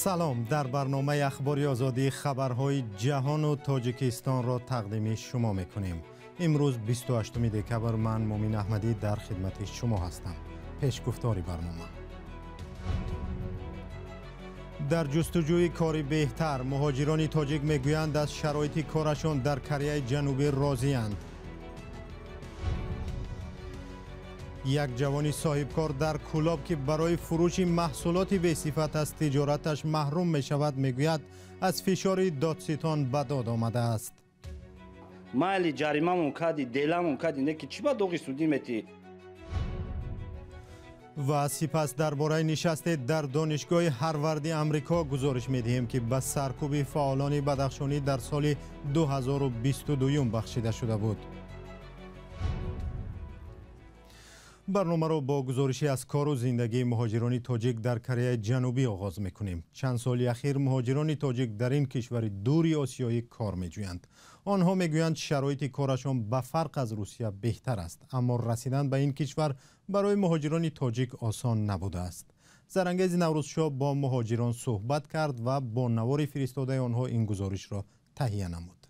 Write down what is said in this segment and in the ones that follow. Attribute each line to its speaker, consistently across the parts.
Speaker 1: Салом, дар барномаи Ахбори Озодӣ хабарҳои ҷаҳону Тоҷикистонро тақдими шумо мекунем. Имрӯз 28 декабр, ман Мумин Аҳмадӣ дар хидмати шумо ҳастам. Пешгуфтори барнома. Дар ҷустуҷӯи кори беҳтар муҳоҷирони тоҷик мегӯянд, аз шароити корашон дар Кореяи Ҷанубӣ розианд. Як ҷавони соҳибкор дар Кӯлоб, ки барои фурӯши маҳсулоти бесифат аз тиҷораташ маҳрум мешавад, мегӯяд, аз фишори додситон ба дод омадааст.
Speaker 2: Майли, ҷаримамон кардӣ, деламон кардӣ, не ки чӣ ба доғи судӣ метӣ?
Speaker 1: Ва сипас дар бораи нишасте дар донишгоҳи Ҳарварди Амрико гузориш медиҳем, ки ба саркӯби фаъолони бадахшонӣ дар соли 2022 бахшида шуда буд. Барномаро бо гузоришӣ аз кору зиндагии муҳоҷирони тоҷик дар Кореяи Ҷанубӣ оғоз мекунем. Чанд соли ахир муҳоҷирони тоҷик дар ин кишвари дури осиёӣ кор меҷӯянд. Онҳо мегӯянд, шароити корашон ба фарқ аз Русия беҳтар аст, аммо расидан ба ин кишвар барои муҳоҷирони тоҷик осон набудааст. Зарангези Наврӯзшоҳ бо муҳоҷирон суҳбат кард ва бо навори фиристодаи онҳо ин гузоришро таҳия намуд.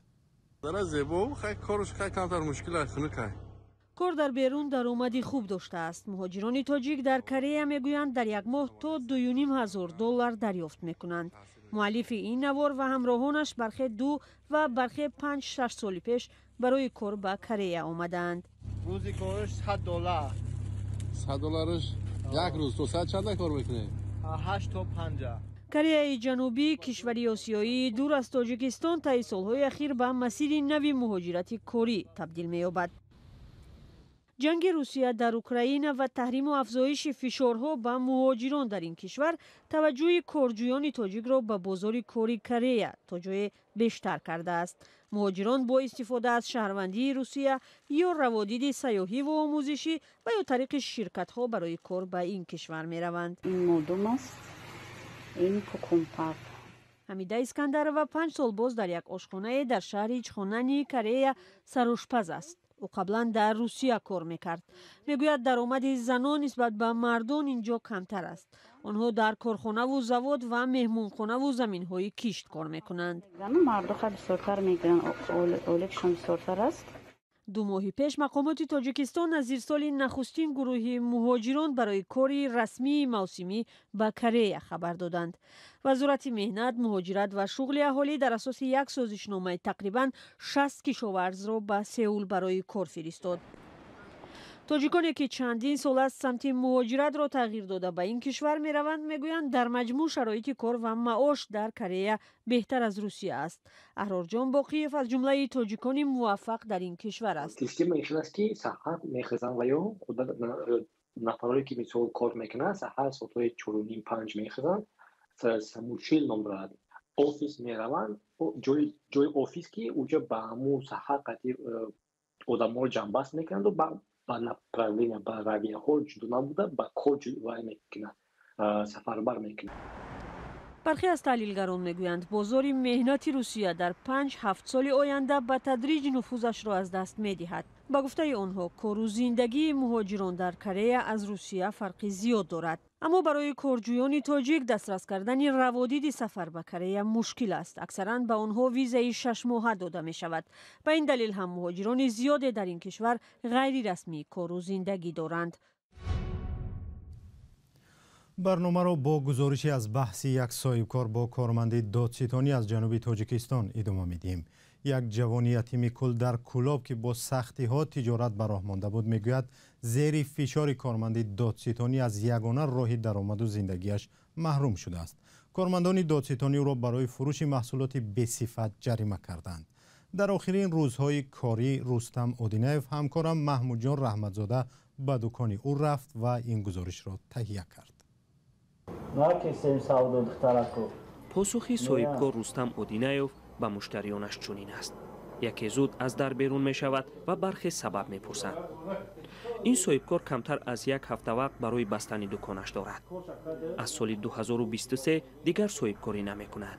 Speaker 3: Кор дар берун даромади хуб доштааст. Муҳоҷирони тоҷик дар Корея мегӯянд, дар як моҳ то 2,5 ҳазор доллар дарёфт мекунанд. Муаллифи ин навор ва ҳамроҳонаш бархе 2 ва бархе 5-6 соли пеш барои кор ба Корея омадаанд.
Speaker 4: Рӯзи кораш 100 доллар.
Speaker 5: 100 доллараш як рӯз. То соат чанда кор мекунед?
Speaker 4: 8 то 5.
Speaker 3: Кореяи Ҷанубӣ, кишвари осиёии дур аз Тоҷикистон, таи солҳои ахир ба масири нави муҳоҷирати корӣ табдил меёбад. Ҷанги Русия дар Украина ва таҳриму афзоиши фишорҳо ба муҳоҷирон дар ин кишвар таваҷҷӯҳи корҷӯёни тоҷикро ба бозори кори Корея то ҷое бештар кардааст. Муҳоҷирон бо истифода аз шаҳрвандии Русия ё раводиди сайёҳиву омӯзишӣ ва ё тариқи ширкатҳо барои кор ба ин кишвар мераванд.
Speaker 6: Ин модум аст, ин пукумпак.
Speaker 3: Ҳамида Искандарова 5 сол боз дар як ошхонае дар шаҳри Чхонани Корея сарошпаз аст. Ӯ қаблан дар Русия кор мекард. Мегӯяд, даромади занон нисбат ба мардон ин ҷо камтар аст. Онҳо дар корхонаву завод ва меҳмонхонаву заминҳои кишт кор мекунанд.
Speaker 6: Мардуха бисёртар мегиранд, ойликшон бисёртар аст.
Speaker 3: 2 моҳи пеш мақомоти Тоҷикистон аз ирсоли нахустин гурӯҳи муҳоҷирон барои кори расмии мавсимӣ ба Корея хабар доданд. Вазорати меҳнат, муҳоҷират ва шуғли аҳолӣ дар асоси як созишномаи тақрибан 60 кишоварзро ба Сеул барои кор фиристод. Тоҷиконе, ки чандин сол аст самти муҳоҷиратро тағйир дода, ба ин кишвар мераванд, мегӯянд, дар маҷмӯъ шароити кор ва маош дар Корея беҳтар аз Русия аст. Аҳрорҷон Боқиев аз ҷумлаи тоҷикони муваффақ дар ин кишвар аст.
Speaker 7: Система ин хел аст, ки саҳар мехезанд ва ё нафарое, ки мисол кор мекунанд, саҳар соатҳои 4:30, 5 мехезанд, самучил ном дорад, офис мераванд. Ҷои офис, ки уҷа ба ҳамун саҳар қатъи одамҳоро ҷамъбаст мекунанду ба направления, ба равияҳо ҷудо набуда, ба кор вай мекунад, сафарбар мекунад.
Speaker 3: Бархе аз таҳлилгарон мегӯянд, бозори меҳнати Русия дар 5-7 соли оянда ба тадриҷ нуфузашро аз даст медиҳад. Ба гуфтаи онҳо, кору зиндагии муҳоҷирон дар Корея аз Русия фарқи зиёд дорад, аммо барои корҷӯёни тоҷик дастрас кардани раводиди сафар ба Корея мушкил аст. Аксаран ба онҳо визаи шашмоҳа дода мешавад. Ба ин далел ҳам муҳоҷирони зиёде дар ин кишвар ғайрирасмӣ кору зиндагӣ доранд.
Speaker 1: Барномаро бо гузориши аз баҳси як соҳибкор бо корманди додситонӣ аз ҷануби Тоҷикистон идома медиҳем. Як ҷавони ятими кул дар Кӯлоб, ки бо сахтиҳо тиҷорат ба роҳ монда буд, мегӯяд, зери фишори корманди додситонӣ аз ягона роҳи даромаду зиндагиаш маҳрум шудааст. Кормандони додситонӣ ӯро барои фурӯши маҳсулоти бесифат ҷарима карданд. Дар охирин рӯзҳои корӣ Рустам Одинаев ҳамкорам Маҳмудҷон Раҳматзода ба дукони ӯ рафт ва ин гузоришро таҳия кард.
Speaker 8: Посухи соҳибкор Рустам Одинаев ба муштариёнаш чунин аст. Яке зуд аз дар берун мешавад ва бархе сабаб мепурсанд. Ин соҳибкор камтар аз як ҳафта вақт барои бастани дуконаш дорад. Аз соли 2023 дигар соҳибкорӣ намекунад.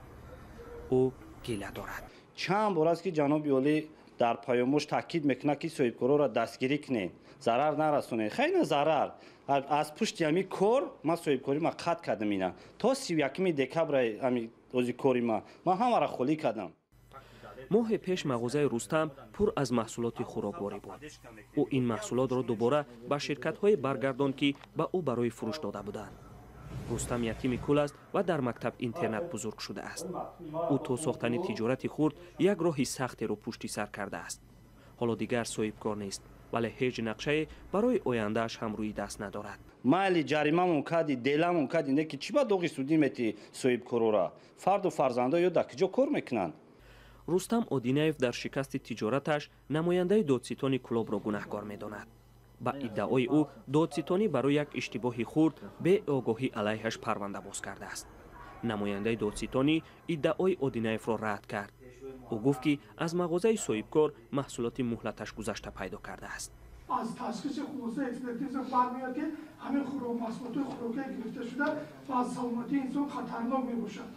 Speaker 8: Ӯ гила дорад.
Speaker 2: Чанд бор аст, ки ҷаноби олӣ Дар паёмош таъкид мекунад, ки соҳибкорҳоро дастгирӣ кунед, зарар нарасонед. Хайна зарар аз пушти ҳами кор ман соҳибкорӣ ма қатъ кардам, ина то 31 декабр ҳами ози кори ма ман ҳамаро холӣ кардам.
Speaker 8: Моҳе пеш мағозаи Рустам пур аз маҳсулоти хӯрокворӣ буд. Ӯ ин маҳсулотро дубора ба ширкатҳое баргардонд, ки ба ӯ барои фурӯш дода буданд. Рустам ятими кул аст ва дар мактаб интернат бузург шудааст. Ӯ то сохтани тиҷорати хурд як роҳи сахтеро пушти сар кардааст. Ҳоло дигар соҳибкор нест, вале ҳеҷ нақшае барои ояндааш ҳам рӯи даст надорад.
Speaker 2: Майли, ҷаримамон кардӣ, деламон кардӣ, не ки чӣ ба доғи судӣ метӣ соҳибкорора? Фарду фарзандо ё дар куҷо кор мекунанд?
Speaker 8: Рустам Одинаев дар шикасти тиҷораташ намояндаи додситони Кӯлобро гунаҳкор медонад. Ба иддаои ӯ, додситонӣ барои як иштибоҳи хурд беогоҳӣ алайҳаш парванда боз кардааст. Намояндаи додситонӣ иддаои Одинаевро рад кард. Ӯ гуфт, ки аз мағозаи соҳибкор маҳсулоти муҳлаташ гузашта пайдо кардааст.
Speaker 9: Аз ташхиси хулосаи экспертиза бармеояд, ки ҳамин маҳсулоти хӯрокие гирифта шуда ба саломатии инсон хатарнок мебошад.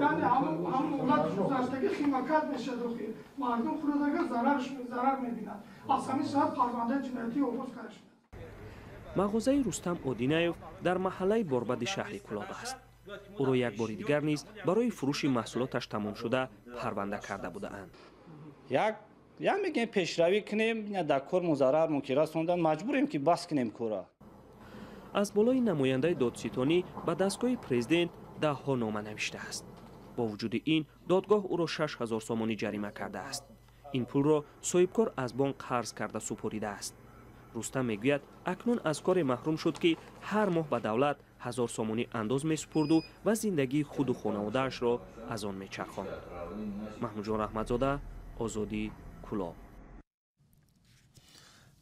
Speaker 9: Яъне ҳамон муҳлати гузаштагӣ химикат мешавад, охир мардум хӯрдага зарар мебинад. Аз ҳамин сабаб парвандаи ҷиноятӣ оғоз карда шудааст.
Speaker 8: Мағозаи Рустам Одинаев дар маҳаллаи Борбади шаҳри Кӯлоб аст. Ӯро як бори дигар низ барои фурӯши маҳсулоташ тамомшуда парванда карда будаанд.
Speaker 2: Як мегӯем, пешравӣ кунем, дар кормон зарар мумкин расондан, маҷбурем, ки бас кунем кора.
Speaker 8: Аз болои намояндаи додситонӣ ба дастгоҳи президент даҳҳо нома навиштааст. Бо вуҷуди ин, додгоҳ ӯро 6000 сомонӣ ҷарима кардааст. Ин пулро соҳибкор аз бонк қарз карда супоридааст. Рустам мегӯяд, акнун аз коре маҳрум шуд, ки ҳар моҳ ба давлат 1000 сомонӣ андоз месупурду ва зиндагии худу хонаводаашро аз он мечархонд. Маҳмудҷон Раҳматзода, Озодӣ, Кӯлоб.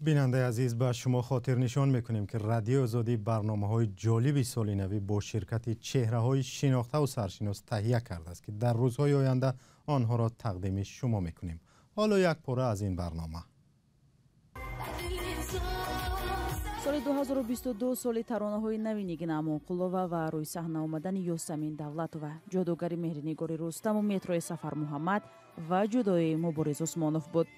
Speaker 1: Бинандаи азиз, ба шумо хотирнишон мекунем, ки Радиои Озодӣ барномаҳои ҷолиби соли навӣ бо ширкати чеҳраҳои шинохтаву саршинос таҳия кардааст, ки дар рӯзҳои оянда онҳоро тақдими шумо мекунем. Ҳоло як пора аз ин барнома.
Speaker 10: Соли 2022 соли таронаҳои нави Нигина Амонқулова ва рӯи саҳна омадани Ёсамин Давлатова, ҷодугари меҳринигори Рустаму метрои Сафармуҳаммад ва ҷудоии Мубориз Усмонов буд.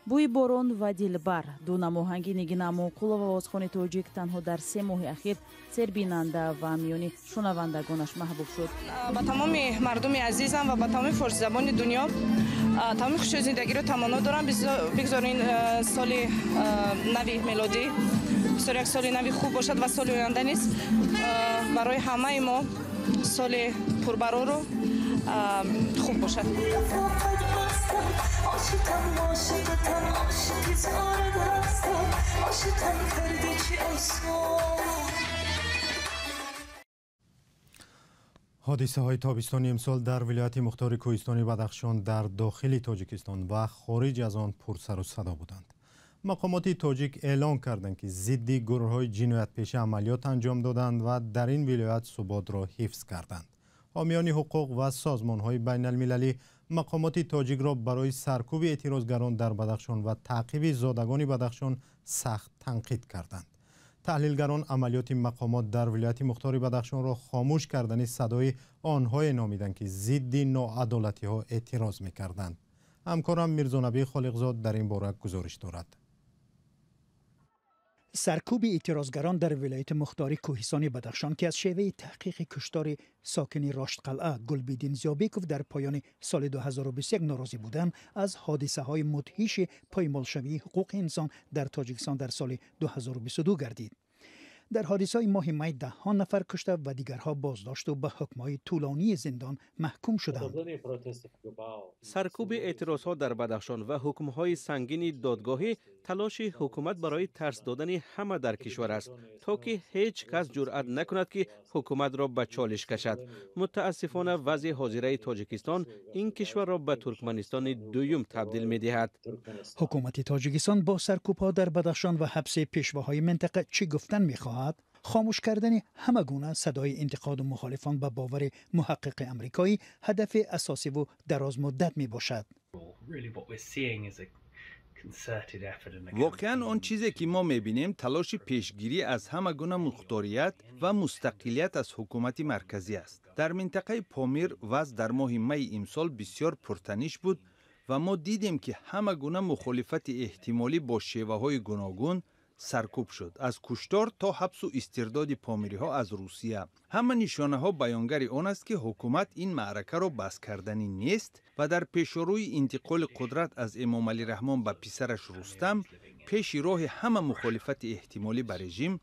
Speaker 10: Бӯи борон ва Дилбар, ду намоҳанги Нигина Амонқулова, овозхони тоҷик, танҳо дар 3 моҳи ахир сербинанда ва миёни шунавандагонаш маҳбуб шуд.
Speaker 11: Ба тамоми мардуми азизам ва ба тамоми форсизабони дунё тамоми хушии зиндагиро таманно дорам. Бигзор ин соли нави мелодӣ бисёр як соли нави хуб бошад ва соли оянда низ барои ҳамаи мо соли пурбарору хуб бошад.
Speaker 1: Ҳодисаҳои тобистони имсол дар вилояти мухтори кӯҳистони Бадахшон дар дохили Тоҷикистон ва хориҷ аз он пурсару садо буданд. Мақомоти тоҷик эълон карданд, ки зидди гурӯҳҳои ҷиноятпеша амалиёт анҷом доданд ва дар ин вилоят суботро ҳифз карданд. Ҳомиёни ҳуқуқ ва созмонҳои байналмилалӣ мақомоти тоҷикро барои саркӯби эътирозгарон дар Бадахшон ва таъқиби зодагони Бадахшон сахт танқид карданд. Таҳлилгарон амалиёти мақомот дар вилояти мухтори Бадахшонро хомӯш кардани садои онҳое номиданд, ки зидди ноадолатиҳо эътироз мекарданд. Ҳамкорам Мирзонабӣ Холиқзод дар ин бора гузориш дорад.
Speaker 12: Саркӯби эътирозгарон дар вилояти мухтори кӯҳистони Бадахшон, ки аз шеваи таҳқиқи куштори сокини Роштқалъа Гулбиддин Зиёбеков дар поёни соли 2021 норозӣ буданд, аз ҳодисаҳои мудҳиши поймолшавии ҳуқуқи инсон дар Тоҷикистон дар соли 2022 гардид. Дар ҳодисаи моҳи май даҳҳо нафар кушта ва дигарҳо боздошту ба ҳукмҳои тӯлонии зиндон маҳкум шуданд.
Speaker 13: Саркӯби эътирозҳо дар Бадахшон ва ҳукмҳои сангини додгоҳӣ талоши ҳукумат барои тарс додани ҳама дар кишвар аст, то ки ҳеҷ кас ҷуръат накунад, ки ҳукуматро ба чолиш кашад. Мутаассифона, вазъи ҳозираи Тоҷикистон ин кишварро ба Туркманистони дуюм табдил медиҳад.
Speaker 12: Ҳукумати Тоҷикистон бо саркӯбҳо дар Бадахшон ва ҳабси пешвоҳои минтақа чӣ гуфтан мехоҳад? Хомӯш кардани ҳама гуна садои интиқоду мухолифон ба бовари муҳаққиқи амрикоӣ ҳадафи асосиву дарозмуддат мебошад.
Speaker 14: Воқеан, он чизе ки мо мебинем, талоши пешгирӣ аз ҳама гуна мухторият ва мустақилият аз ҳукумати марказӣ аст. Дар минтақаи Помир вазъ дар моҳи майи имсол бисёр пуртаниш буд Ва мо дидем, ки ҳама гуна мухолифати эҳтимолӣ бо шеваҳои гуногун саркӯб шуд, аз куштор то ҳабсу истирдоди помириҳо аз Русия. Ҳама нишонаҳо баёнгари он аст, ки ҳукумат ин маъракаро бас карданӣ нест ва дар пешорӯи интиқоли қудрат аз Эмомалӣ Раҳмон ба писараш Рустам пеши роҳи ҳама мухолифати эҳтимолӣ ба режим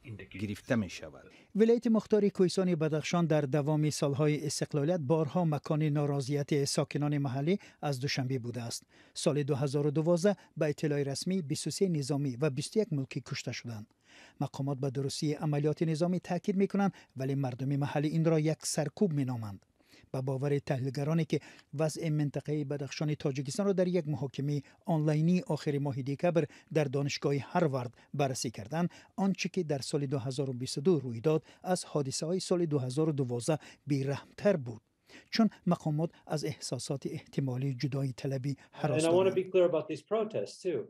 Speaker 14: гирифта мешавад.
Speaker 12: Вилояти мухтори кӯҳистони Бадахшон дар давоми солҳои истиқлолият борҳо макони норозияти сокинони маҳаллӣ аз Душанбе будааст. Соли 2012 ба иттилои расмӣ 23 низомӣ ва 21 мулкӣ кушта шуданд. Мақомот ба дурустии амалиёти низомӣ таъкид мекунанд, вале мардуми маҳаллӣ инро як саркӯб меноманд. Ба бовари таҳлилгароне, ки вазъи минтақаи Бадахшони Тоҷикистонро дар як муҳокимаи онлайнии охири моҳи декабр дар Донишгоҳи Ҳарвард баррасӣ карданд, он чӣ ки дар соли 2022 рӯй дод, аз ҳодисаҳои соли 2012 бераҳмтар буд, чун мақомот аз эҳсосоти эҳтимолии ҷудоиталабӣ ҳарос доранд.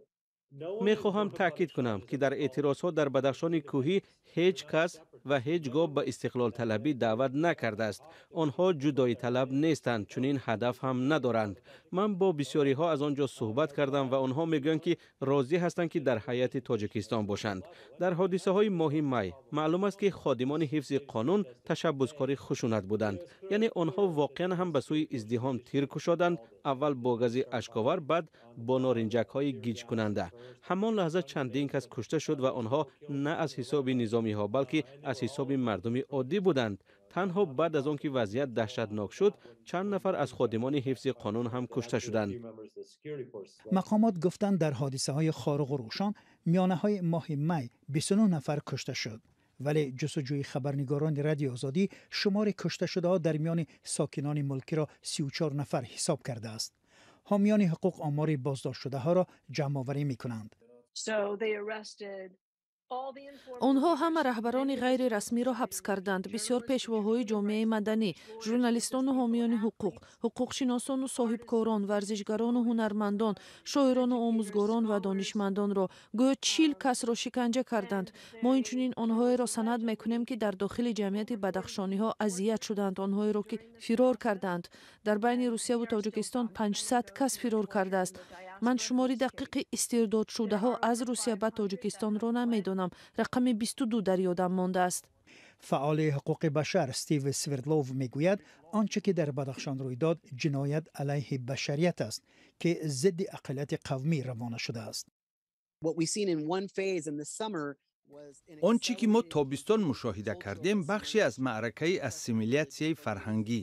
Speaker 13: Мехоҳам таъкид кунам, ки дар эътирозҳо дар Бадахшони кӯҳӣ ҳеҷ кас ва ҳеҷ гоҳ ба истиқлолталабӣ даъват накардааст. Онҳо ҷудоиталаб нестанд, чунин ҳадаф ҳам надоранд. Ман бо бисёриҳо аз он ҷо суҳбат кардам ва онҳо мегӯянд, ки розӣ ҳастанд, ки дар ҳайати Тоҷикистон бошанд. Дар ҳодисаҳои моҳи май маълум аст, ки ходимони ҳифзи қонун ташаббускори хушунат буданд, яъне онҳо воқеан ҳам ба сӯи издиҳом тир кушоданд, аввал бо гази ашковар, баъд бо норинҷакҳои гиҷкунанда. Ҳамон лаҳза чандин кас кушта шуд ва онҳо на аз ҳисоби низомиҳо, балки аз ҳисоби мардуми оддӣ буданд. Танҳо баъд аз он ки вазъият даҳшатнок шуд, чанд нафар аз ходимони ҳифзи қонун ҳам кушта шуданд.
Speaker 12: Мақомот гуфтанд, дар ҳодисаҳои Хоруғу Рӯшон миёнаҳои моҳи май 29 нафар кушта шуд, вале ҷустуҷӯи хабарнигорони Радиои Озодӣ шумори кушташудаҳо дар миёни сокинони мулкиро 34 нафар ҳисоб кардааст. Ҳомиёни ҳуқуқ омори боздоштшудаҳоро ҷамъоварӣ мекунанд.
Speaker 15: Онҳо ҳама раҳбарони ғайрирасмиро ҳабс карданд, бисёр пешвоҳои ҷомеаи маданӣ, журналистону ҳомиёни ҳуқуқ, ҳуқуқшиносону соҳибкорон, варзишгарону ҳунармандон, шоирону омӯзгорон ва донишмандонро. Гӯё 40 касро шиканҷа карданд. Мо инчунин онҳоеро санад мекунем, ки дар дохили ҷамъияти бадахшониҳо азият шуданд, онҳоеро, ки фирор кардаанд. Дар байни Русияву Тоҷикистон 500 кас фирор кардааст. Ман шумори дақиқи истирдодшудаҳо аз Русия ба Тоҷикистонро намедонам, рақами 22 дар ёдам мондааст.
Speaker 12: Фаъоли ҳуқуқи башар Стив Свердлов мегӯяд, он чӣ ки дар Бадахшон рӯй дод, ҷиноят алайҳи башарият аст, ки зидди ақаллияти қавмӣ равона шудааст.
Speaker 14: Он чӣ ки мо тобистон мушоҳида кардем, бахше аз маъракаи ассимилятсияи фарҳангӣ,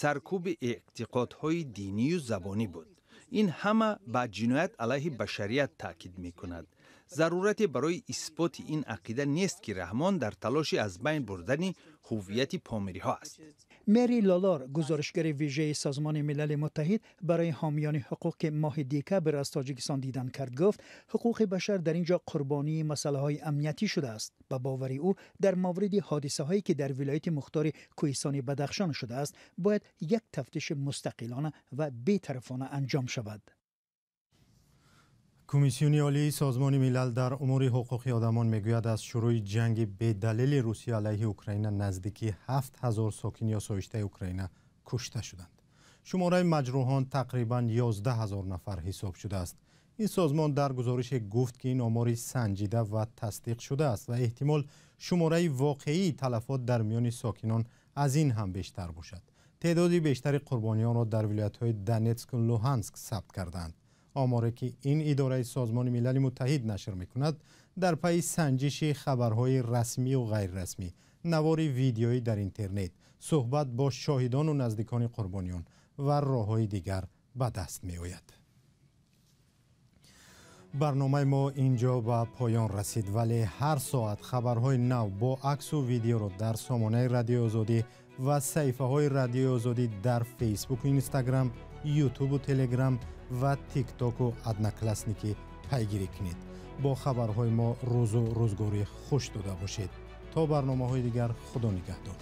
Speaker 14: саркӯби эътиқодҳои динию забонӣ буд. Ин ҳама ба ҷиноят алайҳи башарият таъкид мекунад. Зарурате барои исботи ин ақида нест, ки Раҳмон дар талоши аз байн бурдани ҳуввияти помириҳо аст.
Speaker 12: Мери Лолор, гузоришгари вижаи Созмони Милали Муттаҳид барои ҳомиёни ҳуқуқ, ки моҳи декабр аз Тоҷикистон дидан кард, гуфт, ҳуқуқи башар дар ин ҷо қурбонии масъалаҳои амниятӣ шудааст. Ба бовари ӯ, дар мавриди ҳодисаҳое, ки дар вилояти мухтори кӯҳистони Бадахшон шудааст, бояд як тафтиши мустақилона ва бетарафона анҷом шавад.
Speaker 1: Комиссиони олии Созмони Милал дар умури ҳуқуқи одамон мегӯяд, аз шурӯи ҷанги бедалели Русия алайҳи Украина наздики 7000 сокини осоиштаи Украина кушта шуданд. Шумораи маҷрӯҳон тақрибан 11 000 нафар ҳисоб шудааст. Ин созмон дар гузорише гуфт, ки ин омори санҷида ва тасдиқ шудааст ва эҳтимол шумораи воқеии талафот дар миёни сокинон аз ин ҳам бештар бошад. Теъдоди бештари қурбониёнро дар вилоятҳои Донетску Луҳанск сабт кардаанд. Оморе, ки ин идораи Созмони Милали Муттаҳид нашр мекунад, дар пайи санҷиши хабарҳои расмию ғайрирасмӣ, навори видеоӣ дар интернет, суҳбат бо шоҳидону наздикони қурбониён ва роҳҳои дигар ба даст меояд. Барномаи мо ин ҷо ба поён расид, вале ҳар соат хабарҳои нав бо аксу видеоро дар сомонаи Радиои Озодӣ ва саҳифаҳои Радиои Озодӣ дар Фейсбуку Инстаграм, Ютубу Телеграм ва Тиктоку Одноклассники пайгирӣ кунед. Бо хабарҳои мо рӯзу рӯзгори хуш дода бошед. То барномаҳои дигар, Худо нигаҳдор.